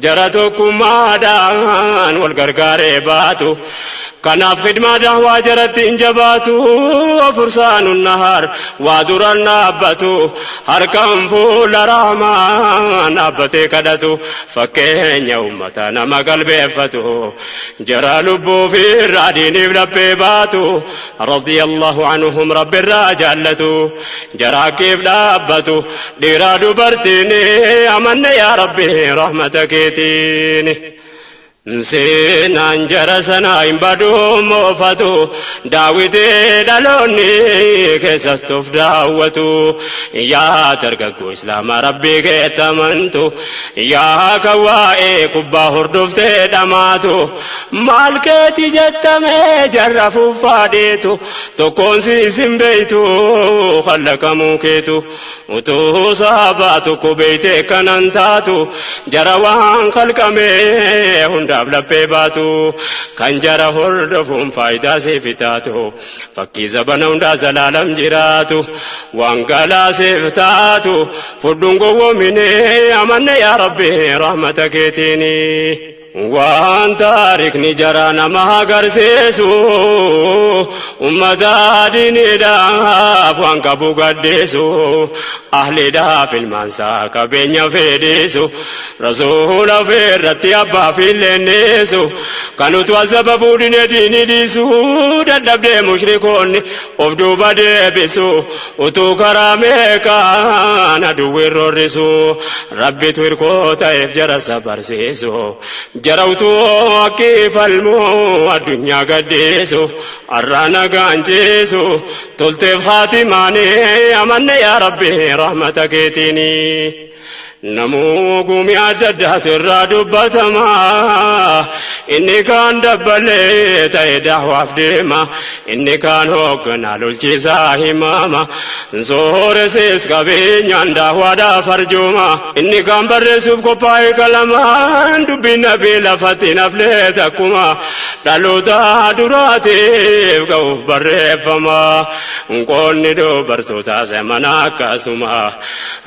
jara tokkummaadhaan wal gargaaree baatu. Kanaaf khidmaa dahwaa jaratti hin jabaatu fursaanu nahaar waa duran dhaabbatu harkaan fuula rahmaan dhaabbatee kadhatu fakkeenya ummata nama qalbeeffatu jara lubbuu fi irraa diiniif laphee baatu radiyallahu anhum rabbirraa jaallatu jara keef dhaabbatu dhiiraa dubartiin amanne yaa Rabbi rahmata keetiin. Seenaan jara sanaa hin baduu moofatu daawwitee dhaloonni keessatti of daawwatu yaa dargaggoo islaamaa rabbii keetti amantu yaa kan waa'ee kubbaa hordoftee dhamaatu maal keeti jettamee jarra fuffaadheetu tokkoon siis hin beeytu khallaqamuu keetu utuu saabaa tokko beeyte kanan taatu jara waan khalqamee hundaaf laphee baatu kan jara hordofuun faayidaa siif taatu fakkii zabana hundaa zalaalam jiraatu waan galaa siif taatu fudhuun gowwoomine amanne yaa Rabbi rahmata keetiini. Waan taarikni jara nama agarsiisu ummata diiniidhaaf waan qabu gaddeessu ahliidhaaf ilmaansaa qabeenya fedhiisu rasuula ofirratti abbaa filleenneessu kan utuu azababuu dine diini dhiisu dadhabdee mushrikoonni of duuba deebisu utuu karaa meeqaan aduwwiin roorrisu rabbitu hirkoo ta'eef jara sabarsiisu jara utuu akki falmuu addunyaa gaddeessu har'a nagaan ceesu tolteef haatimaanii amanne yaa Rabbi rahmata keetiini. Namuu gumii adda addaatu irraa dubbatama inni kaan dabbalee ta'e dahwaaf deema inni kaan hoogganaa lolchiisaa himama sooressees qabeenyaan dahwaadhaaf arjooma inni kaan barreessuuf qophaa'e qalamaan dubbiin nabii lafatti naflee takkuma dhaloota duraatiif ga'uuf barreeffama qoonni dubartootaa semana akkasuma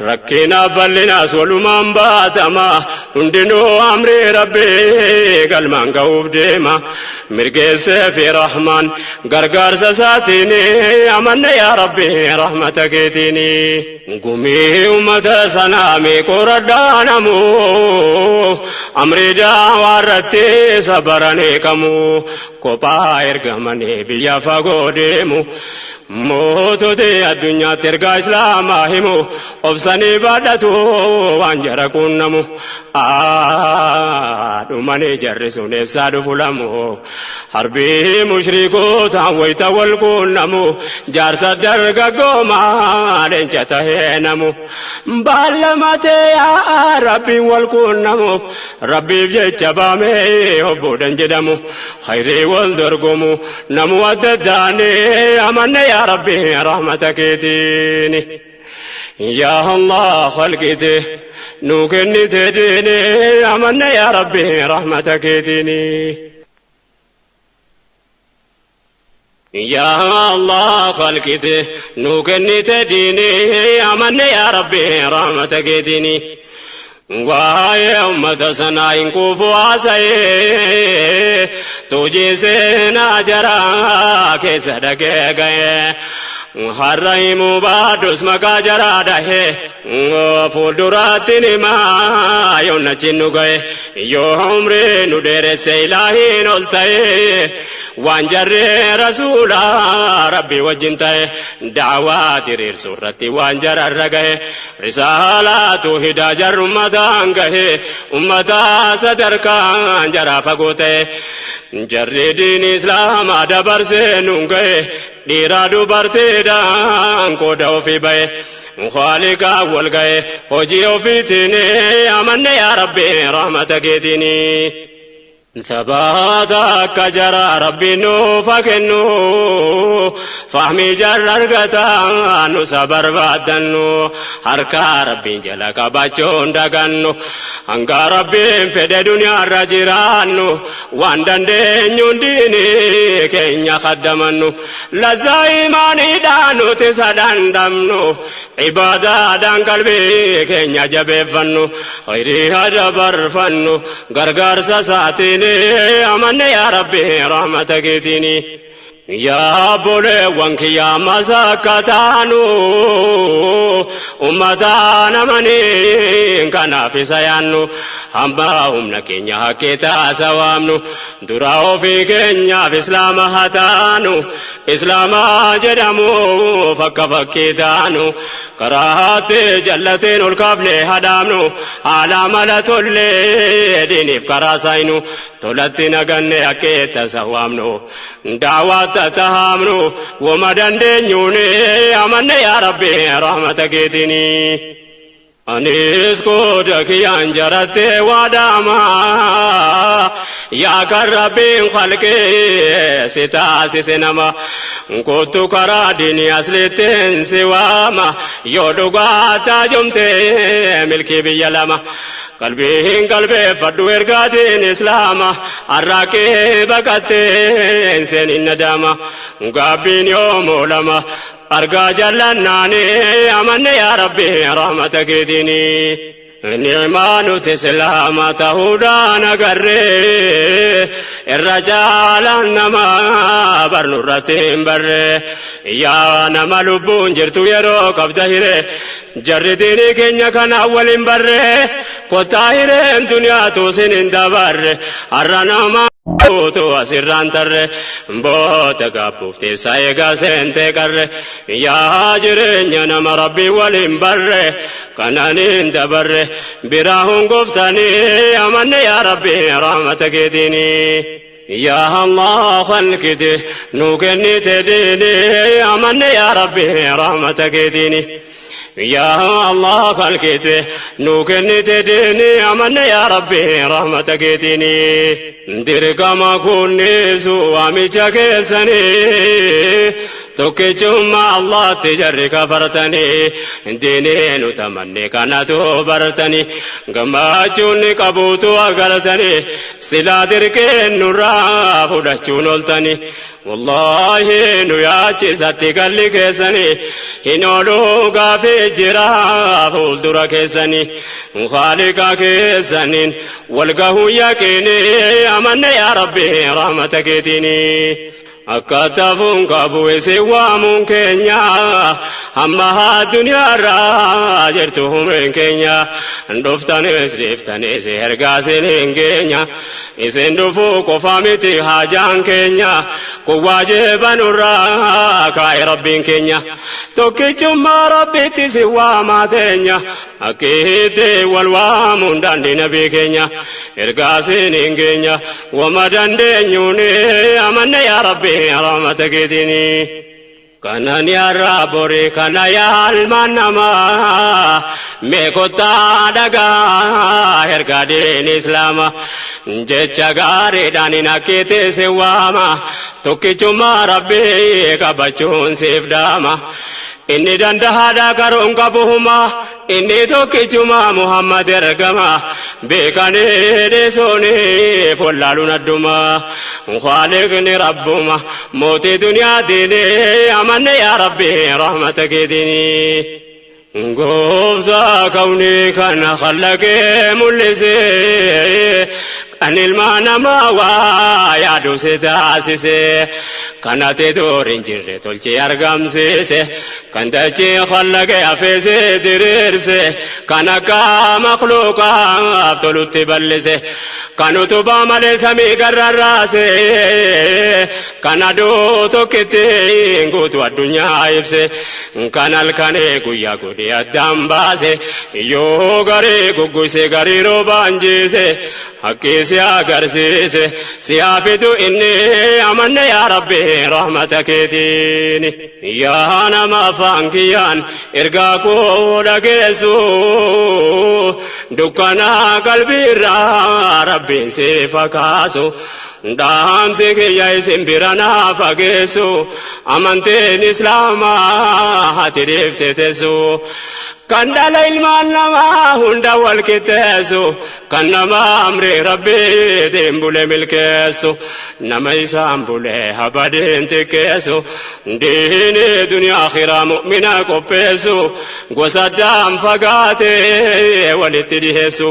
rakkina bal'inaas walumaan baatama hundinuu amrii rabbii galmaan ga'uuf deema mirgeessee fi rahmaan gargaarsa isaatiin amanne yaa Rabbi rahmata keetiin gumii ummata sanaa mee qoradhaanamu amrii daawaa irratti sabaran eekamu kophaa ergamanii biyya fagoo deemu mootota addunyaatti ergaa islaamaa himu obsanii baadhatu waan jara quunnamu dhumanii jarri sun eessaa dhufu lamu harbii mushrikootaan wayita wal quunnamu jaarsa dargaggoomaa leenca tahee namu baallamatee yaa rabbiin wal quunnamu rabbiif jecha baamee obboodhan jedhamu khayrii wal dorgomu namu adda addaanii amanne yaa Rabbi rahmata keetiini. Yaa Allah khalqite nu kennite diini amanne yaa Rabbi rahmata keetiini. Yaa Allah khalqite nu kennite diini amanne yaa Rabbi rahmata keetiini. Waa'ee ummata sanaa hin quufu haasa'ee tuujii seenaa jaraa keessa dhagee ga'ee. Har'a himuu baadhus maqaa jaraa dhahee fuulduraatti himaa yoon achiin nu ga'e yoo umrii nu dheeresse ilaahiin ol ta'e waan jarree rasuula rabbi wajjin ta'e daawaa diriirsuu irratti waan jararra gahe risaalaatu hidaa jarru ummataan gahe ummataa sadarkaan jaraa fagoo ta'e jarri diin islaamaa dabarsee nuun gahe dhiiraa dubartiidhaan qooda ofii bahe Khaliqaa wal gahe hojii ofiitiin amanne yaa Rabbi rahmata keetiini. Sabaata akka jara rabbiin nuuf haa kennu, fahmii jarra argataa nusa barbaaddannu, harka rabbiin jala qabachuun dagannu, hanga rabbiin fedhe duniyaarra jiraannu, waan dandeenyuun diinii keenya kaddamannu, lazzaa imaaniidhaan nuti isa dhandhamnu, ibaadaadhaan qalbii keenya jabeeffannu, khayrii haa dabarfannu, gargaarsa isaatiin amanne yaa Rabbi rahmata keetiini. Yaa obboleewwan kiyya ammas akka taanu ummataan amaniin kanaaf isa yaannu, hamma humna keenya hakkee taasa waamnu, dura ofii keenyaaf islaama haa taanu, islaama jedhamuuf akka fakkii taanu, karaatti jallateen ol kaafne hadhaamnu, haala mala tollee diiniif karaa saayinu, tolatti naganne hakkee tasa waamnu, daawwatta tahaamnu, wama dandeenyuun amanne yaa Rabbi rahmata keetiini. Anis qooda kiyyaan jarattee waadaama, yaa kan Rabbiin khalqee si taasise nama, kottu karaa diinii asliittiin si waama, yoo dhugaa taajomtee milkii biyya lama. Qalbiin qalbeeffadhu ergaatiin islaama, arraaqee baqattee seenin nadaama, gaabbiin yoomoo lama argaa jallannaani amanne yaa Rabbi rahmata keetiini. Ni'maa nuti islaama ta'uudhaan agarree, irra caalaan nama barnu irratti hin barre. Yaa nama lubbuun jirtu yeroo qabda hiree, jarri diinii keenya kana waliin barre, kottaa hireen duniyaatu sin hin dabarre, har'a nama utuu asirraan tarre, boota gaabbuuf teessa eegaa seentee qarre, yaa jireenya nama Rabbii waliin barre, kananiin dabarre biraa hongoftanii amanne yaa Rabbi rahmata keetiini. Yaa Allah khalqite nu kennite diini amanne yaa Rabbi rahmata keetiini. Yaa Allah khalqite nu kennite diini amanne yaa Rabbi rahmata keetiini. Dirqama kunnisu waamicha keessanii, tokkichummaa Allaatti jarri kafartanii, diinii nu tamanne kanatu bartanii, gammachuun ni qabuutu agartanii, silaa dirqeen nurraa fudhachuun ooltanii. Wallaahi nu yaachisatti galli keessanii hin oolu, gaafii jira fuuldura keessanii, Khaaliqa keessaniin wal gahuu yaqiini amanne yaa Rabbi rahmata keetiini. Akka tafuun qabu isin waamuun keenya, hamma addunyaarraa jirtu humriin keenya, dhuftanis dhiiftanis ergaa isin hin geenya, isin dhufuu qofa miti haajaan keenya, kun waajiba nurraa kaa'e Rabbiin keenya, tokkichummaa Rabbitti si waamaa teenya, akkiitti wal waamuun daandii nabii keenya, ergaa isin hin geenya, wama dandeenyuun amanne yaa Rabbi rahmata keetiini. Kanan yarraa bori kana yaa ilmaan namaa, mee kottaa dhagaa ergaa diin islaama, jecha gaariidhaan hin akkiitti si waama, tokkichummaa Rabbii qabachuun siif dhaama. Inni dandahaadha karoon qabu huma, inni tokkichuma Muhammad ergama, beekanii dhiisuuni wallaaluun adduma, Khaaliqni Rabbuma mootii duniyaatiin amanne yaa Rabbi rahmata keetiini. Gooftaa kawnii kana khallaqee mul'isee, kan ilma namaa waa yaadu si taasise, kan ati dur hin jirre tolchee argamsiise, kan dachee khallaqee hafeesee diriirse, kan akka makhluuqaaf tolutti bal'ise, kan utubaa malee samii garrarraase, kan aduu tokkitti guutuu addunyaa ibse, kan halkanee guyyaa godhee addaan baase, yoo garii gugguise garii roobaan jiise, haqqii. si agarsiise si haafitu inni amanne yaa Rabbi rahmata keetiin. Yaa nama afaan kiyyaan ergaa koo dhageessu dukkana qalbii irraa Rabbiin si fakaasu. Dhaamsi kiyya isin bira naa fageessu amanteen islaamaa hati dhiifte teessu. Kan dhala ilmaan namaa hunda wal qixxeessu kan nama amri rabbiitiin bule milkeessu nama isaan bule habadeen xiqqeessu diini duniyaa akhiraa mu'mina qopheessu gosa addaan fagaatee walitti dhiheessu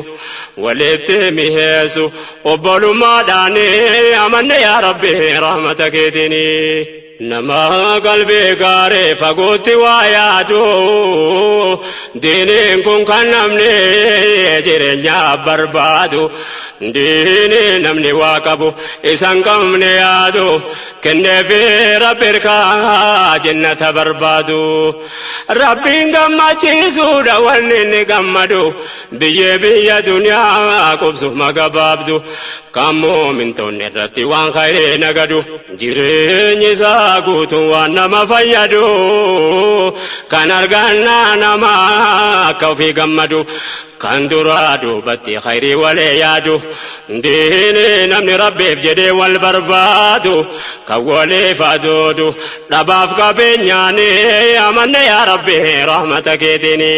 walitti miheessu obbolummaadhaan amanne yaa Rabbi rahmata keetiini. Nama qalbii gaarii fagootti waa yaadu diiniin kun kan namni jireenyaaf barbaadu diinii namni waa qabu isan qabne yaadu kenneefi rabbi irkaa jannata barbaadu. Rabbiin gammachiisuudha wanni inni gammadu biyyee biyya duniyaa qubsuma gabaabdu kan muumintoonni irratti waan khayrii nagadu jireenyi isaa guutuun waan nama fayyadu kan argannaa nama akka ofii gammadu kan duraa duubatti khayrii walee yaadu diini namni rabbiif jedhee wal barbaadu kan waliif adoodu dhabaaf qabeenyaani amanne yaa Rabbi rahmata keetiini.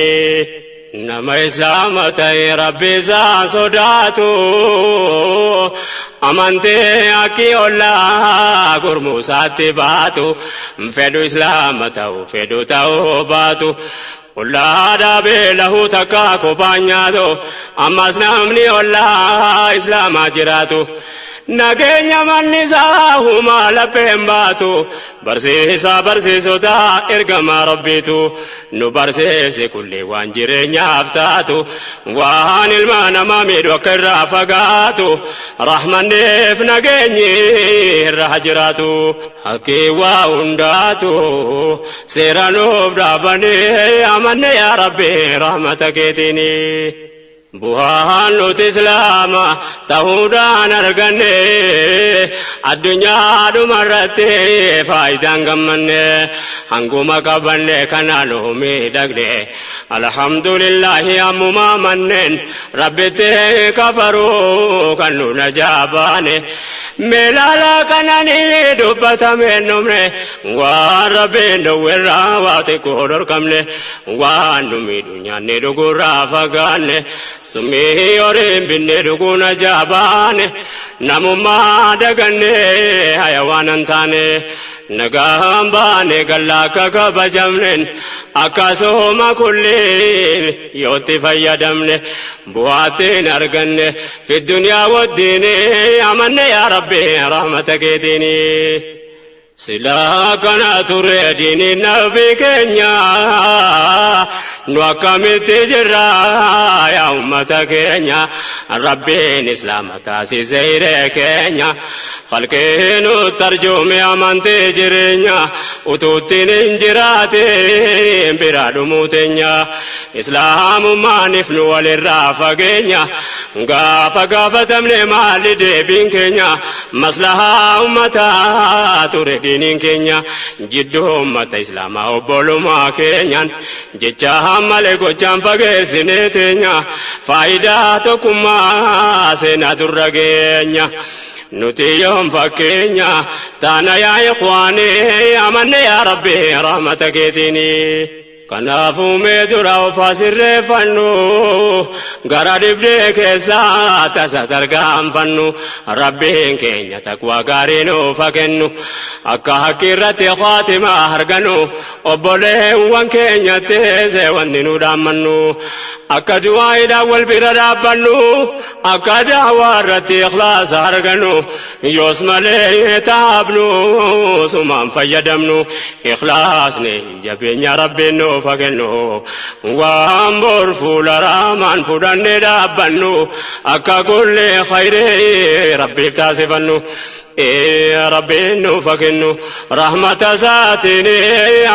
Nama islaama ta'e rabbi isaa sodaatu amantee akki ollaa gurmuusaatti baatu fedhu islaama ta'u fedhu ta'uu baatu. Ollaa dhaabee lahuu takka kophaan nyaatu ammas namni ollaa islaamaa jiraatu. Nageenya manni isaa humaa lapheen baatu barsiisaa barsiisota ergamaa rabbiitu nu barsiise kulli waan jireenyaaf taatu waan ilma namaa miidhu akka irraa fagaatu rahmanneef nageenyi irra jiraatu. Hakkii waa hundaatu seera nuuf dhaabanii amanne yaa Rabbi rahmata keetiini. Bu'aan nuti islaama ta'uudhaan arganne addunyaa dhumarratti faayidaan gammanne hanguma qabanne kanaan miidhagne alhamdulillahi ammuma manneen rabbitti kafaruu kan nu najaabaane meelaala kananii dubbatameen dhumne waan rabbiin dhowwerraa waa xiqqoo dhorkamne waan nu miidhu nyaanne dhugurraa fagaanne summii horiin binne dhuguu najaabaane namummaa daganne hayawaan hin taane nagaan baane galla akka kabajamneen akkasuma kulliin yootti fayyadamne bu'aattiin arganne fi duniyaa wajjiin amanne yaa Rabbi rahmata keetiini. Silaa kana ture diiniin nabi keenya nu akkamitti jirra yaa ummata keenya rabbiin islaama taasise hiree keenya khalqii nu tarjuume amantii jireenya utuuttiin hin jiraatin bira dhumuu teenya islaamummaaniif nu walirraa fageenya gaafa gaafatamne maali deebiin keenya maslahaa ummataa ture diiniin keenya jidduu ummata islaamaa obbolummaa keenyaan jecha malee gochaan fageessinee teenya faayidaa tokkummaa seenaa turra geenya. Nuti yoom fakkeenya taana yaa ikhwaani amanne yaa Rabbi rahmata keetiini. Kanaafuu mee dura of sirreeffannu gara dhibdee keessaa tasa tarkaanfannu rabbiin keenya taqwaa gaarii nuuf haa kennu akka haqqi irratti khaatimaa argannu obboleewwan keenyatti wanni nu dhaammannu akka du'aayiidhaan wal bira dhaabbannu akka daawaa irratti ikhlaasa argannu yoos malee taabnu sumaan fayyadamnu ikhlaasni jabeenya rabbiin nuuf haa kennu waan bor fuula raamaan fudhannee dhaabbannu akka kulli khayrii rabbiif taasifannu. Rabbiin nuuf haa kennu rahmata isaatiin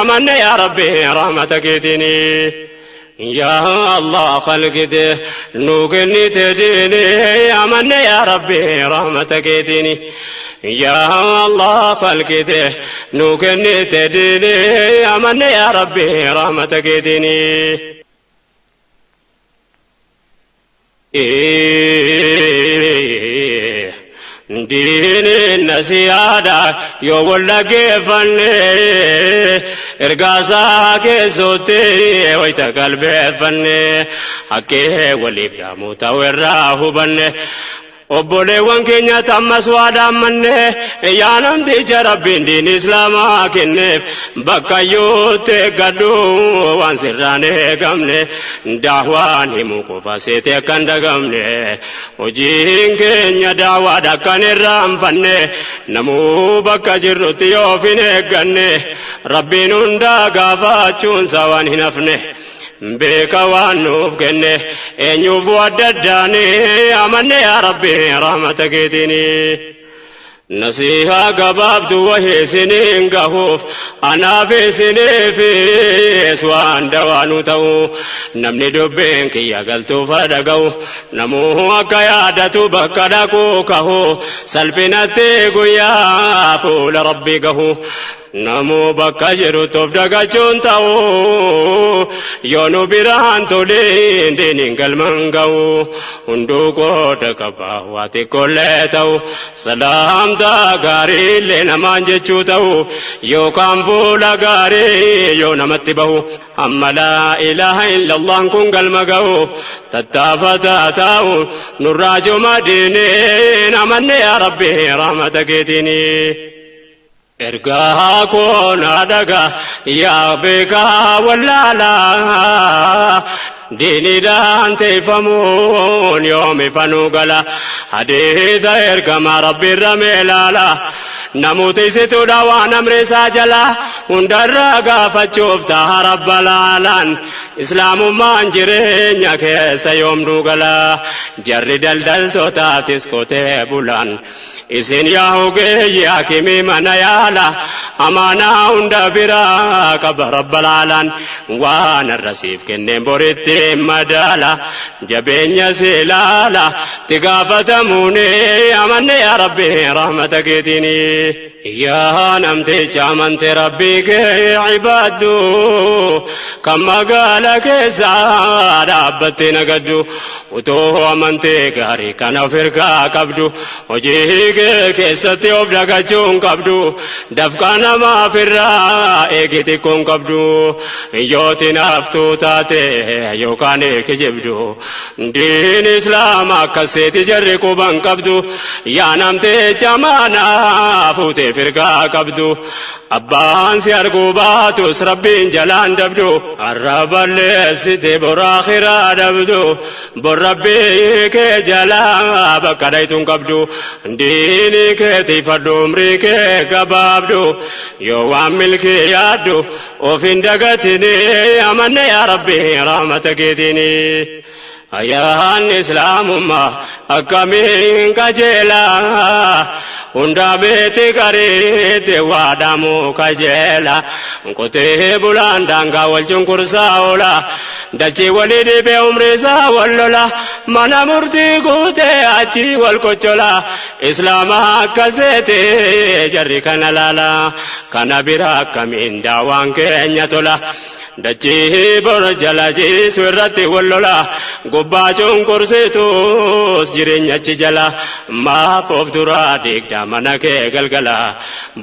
amanne yaa Rabbi rahmata keetiin. Yaa Allah khalqite nuu kennite diini amanne yaa Rabbi rahmata keetiini. Yaa Allah khalqite nuu kennite diini amanne yaa Rabbi rahmata keetiini. Diiniin nasiyaadha yoo wal dhaggeeffanne ergaasaa keessootti wayita qalbeeffanne haqqee waliif dhaamuu ta'u irraa hubanne. Obboleewwan keenya ammas waa dhaammanne yaa namticha Rabbiin diin Islaamaa kenneef bakka iyyuutti eeggadhu waan sirraan eegamne daawaan himuu qofa seete akka hin dagamne hojiin keenya daawaadha akka hin irraanfanne namuu bakka jirrutti yoo of hin eegganne Rabbiin hundaa gaafachuunsa waan hin hafne. Beeka waan nuuf kenne eenyuuf adda addaani amanne yaa Rabbi rahmata keetiini. Nasihaa gabaabdu wahii isiniin gahuuf anaaf isiniifis waan dawaanu ta'u namni dubbiin kiyya galtuuf haa dhaga'u namuu akka yaadatu bakka dhaquu kahu salphinatti guyyaa fuula Rabbii gahu. Namuu bakka jirutti of dagachuun ta'u yoo nu biraan toliin diiniin galman ga'u hunduu qooda qaba waa xiqqoollee ta'u salaamtaa gaariillee namaan jechuu ta'u yookaan fuula gaarii yoo namatti bahu amma laa ilaaha illallaan kun galma ga'u tattaafataa ta'u nurraa juma diiniin amanne yaa Rabbi rahmata keetiinii. Ergaa koo naa dhaga yaa beekaa wallaalaa diiniidhaan teeffamuun yoom ifa nuu gala hadiisa ergamaa rabbiirra meelaala namoota isituudha waan amreessaa jala hundarraa gaafachuuf taha rabba laalaan islaamummaan jireenya keessa yoom nuu gala jarri daldaltootaatis qotee bulaan Isin yaa ogeeyyi hakimii mana yaala amaanaa hunda biraa qaba rabbal aalaan waan har'a siif kenneen boritti madaala jabeenya si ilaala itti gaafatamuuni amanne yaa rabbi rahmata keetiini. Yaa namticha amante rabbii kee ibaaddu kan magaala keessa dhaabbattee nagaddu utuu amantee gaarii kana of ergaa qabdu hojii kee keessatti of dagachuu hin qabdu dafqa namaaf irraa eegi xiqqoo hin qabdu yoo tinaaftuu taate yookaan kijibdu diin islaama akkaseeti jarri quban qabdu yaa namticha maanaa fuutee firgaa qabdu abbaan si arguu baatus rabbiin jalaan dabdu har'a balleessite bor akhiraa dhabdu bor rabbii kee jalaa bakka dhaytuun qabdu diinii keetiifadhu umrii kee gabaabdu yoo waan milkii yaaddu of hin dagatini amanne yaa rabbi rahmata keetiini. Ayaan islaamummaa akkamiin qajeelaa hundaa beeti qariitti waadhamuu kajeela qotee bulaan daangaa wal cunqursaa oola dachii walii dhibee umrii isaa wal lola mana murtii guutee achii wal kochola islaama akka seete jarri kana laala kana bira akkamiin daawaan keenya tola. Dachii bor jala ciisu irratti wal lola gubbaa cunqursitus jireenya achi jala maaf of duraa diigda mana kee galgala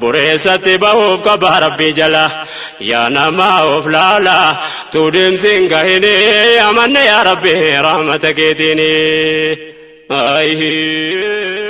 bureessatti bahuuf qaba rabbii jala yaa namaa of laala tuu deemsi hin gahini amanne yaa rabbi rahmata keetiini. Ayii.